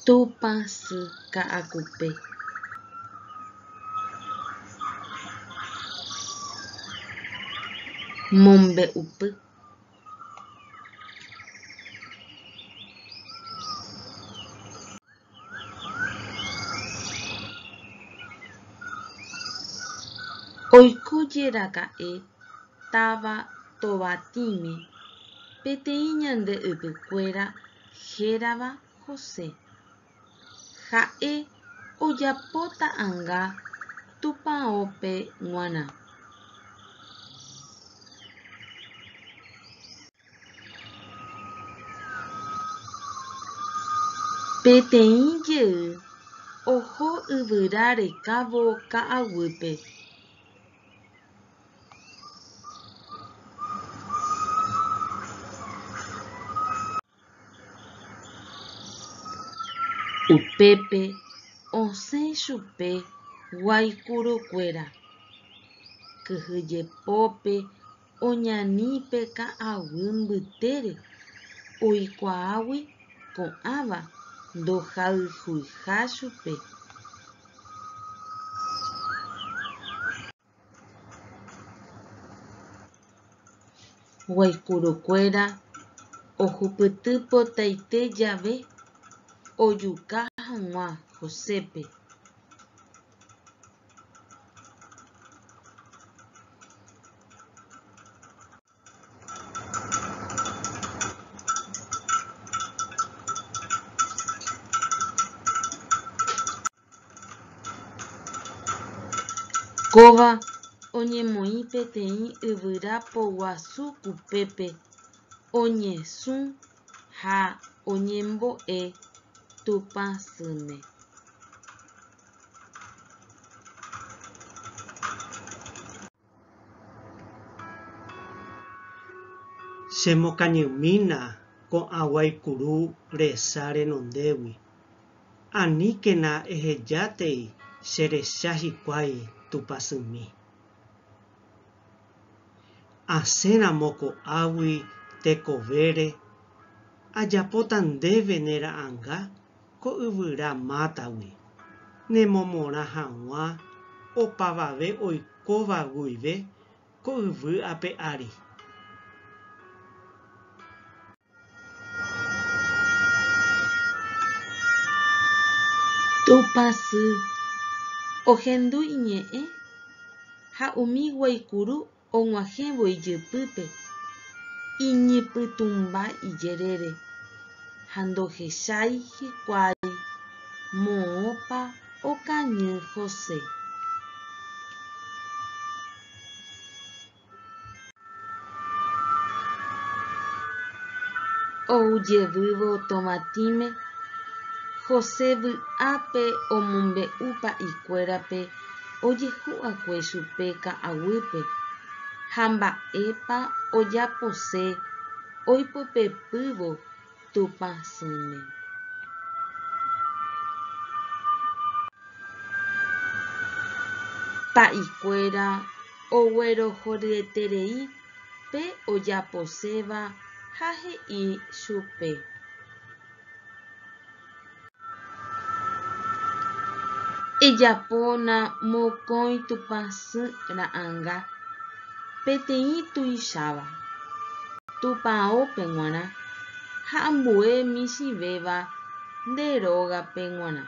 Tupãsy Ka'akupe. Mombe'upy. Oikójeraka'e táva Tovatĩme peteĩ ñande ypykuéra hérava José. Ha'e ojapo ta'ãnga tupãópe g̃uarã. Peteĩ jey oho yvyra rekávo ka'aguýpe. Upépe osẽ chupe guaikurukuéra. Kyhyjepópe oñani pe ka'aguy mbytére oikuaágui ko'ãva ndohayhuiha chupe. Guaikurukuéra ohupytypotaite jave ojuka hag̃ua Josépe. Kóva oñemoĩ peteĩ yvyra poguasu kupépe oñesũ ha oñembo'e Tupãsýme. Chemokañymína ko'ã guaikuru resa renondégui, aníkena ehejátei che recha hikuái Tupãsymi. Asẽramo ko'águi tekovére, ajapóta ndéve ne ra'ãnga ko yvyra mátagui, nemomorã hag̃ua opavave oikóva guive ko yvy ape ári. Tupãsy ohendu iñe'ẽ ha umi guaikuru og̃uahẽvo ijypýpe, iñypytũmba ijerére ha ndohechái hikuái moõpa okañy José. Ou jevývo Tovatĩme, José vy'ápe omombe'u pa'ikuérape ojehu'akue chupe ka'aguýpe ha mba'épa ojapose oipopepývo Tupãsýme. Pa'ikuéra oguerohoryeterei pe ojaposéva ha he'i chupe. Ejapóna mokõi Tupãsy ra'ãnga, peteĩ tuicháva, tupãópe g̃uarã ha ambue michĩvéva nde rógape g̃uarã.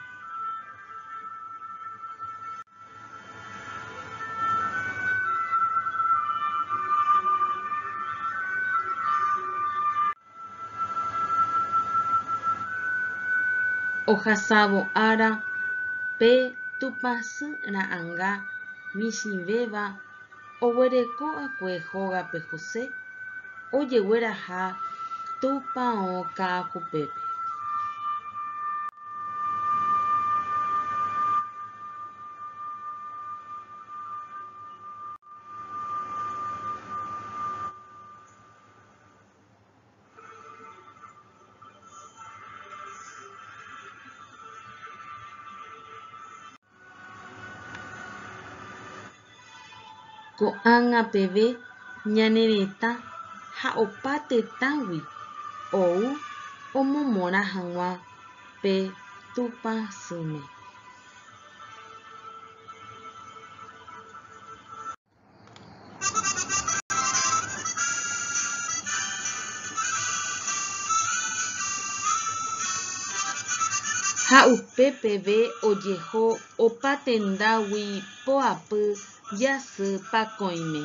Ohasávo ára, pe Tupãsy ra'ãnga michĩvéva oguereko'akue hógape José, ojegueraha tupão Ka'akupépe. Ko'ág̃a peve ñane retã ha opa tetãgui ou omomorã hag̃ua pe Tupãsýme. Ha upe peve ojeho opa tendágui poapy jasy pakõime.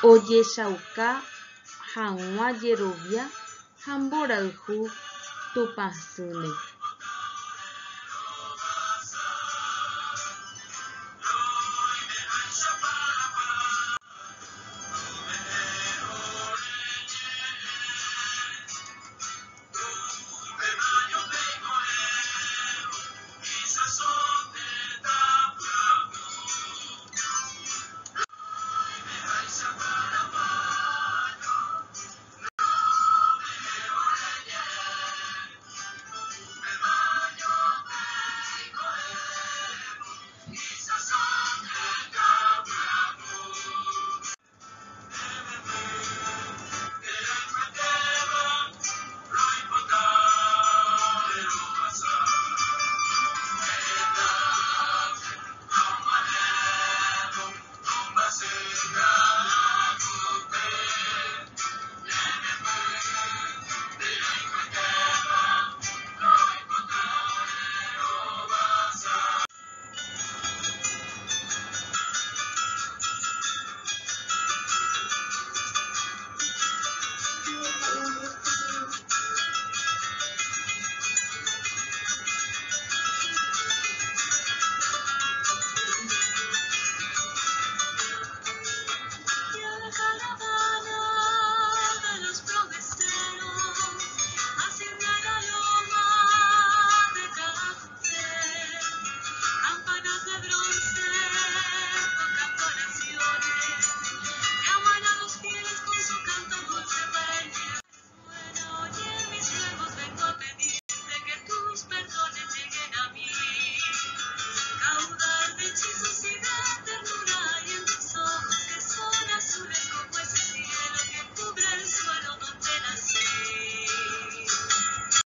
Ojechauka hag̃ua jerovia ha mborayhu Tupãsýme.